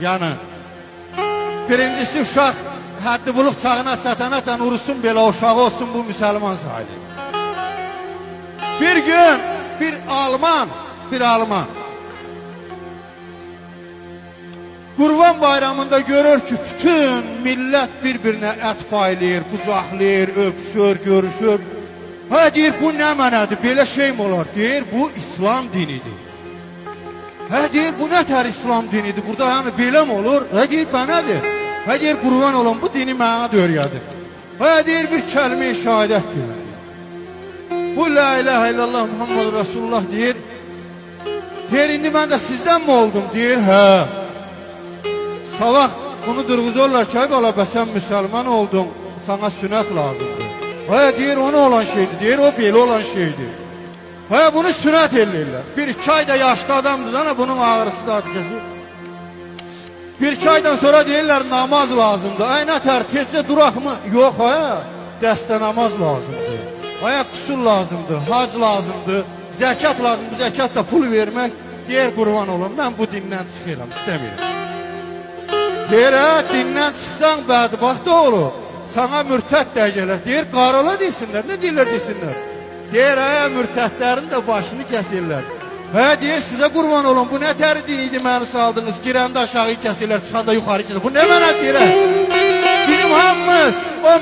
Yəni, birincisi uşaq həddi buluq çağına çatana ursun belə uşağı olsun, bu müsəlman sayılır. Bir gün bir Alman Qurban bayramında görür ki, bütün millət bir-birinə ət paylayır, qucaqlayır, öpüşür, görüşür. Hə, deyir, bu nə mənədir, belə şey mi olar? Deyir, bu İslam dinidir. Hə, deyir, bu nə tər İslam dinidir, burada yəni belə mi olur? Hə, deyir, bə nədir? Hə, deyir, qurban olun, bu dini mənə də öyrədir. Hə, deyir, bir kəlmə-i şəhadət deyir. Bu, la ilahə illallah, Muhammed Rasulullah deyir. Deyir, indi mən də sizdən mi oldum? Deyir, hə. Sabah bunu durğuzurlar ki, ay bala, bə sən müsəlman oldun, sana sünət lazımdır. Hə, deyir, o nə olan şeydir? Deyir, o belə olan şeydir. Hə, bunu sünət eləyirlər. Bir iki ayda yaşlı adamdır, ana bunun ağrısı da kəsir. Bir iki aydan sonra deyirlər, namaz lazımdır. Ay, nə tər, tezcə duraq mı? Yox, hə, dəstə namaz lazımdır. Ay, qüsul lazımdır, hac lazımdır, zəkat lazımdır, zəkat da pul vermək. Deyir, qurban olun, mən bu dindən çıxıram, istəmirəm. Deyir, hə, dindən çıxsan bədbəxt olur, sana mürtəd deyəcəklər. Deyir, qarola desinlər, nə deyirlər desinlər. Deyir, hə, mürtədlərin də başını kəsirlər. Hə, deyir, sizə qurban olun, bu nə tər din idi məni saldınız, girəndə aşağı kəsirlər, çıxanda yuxarı kəsirlər. Bu nə mənə deyir, hə? Bizim hamımız o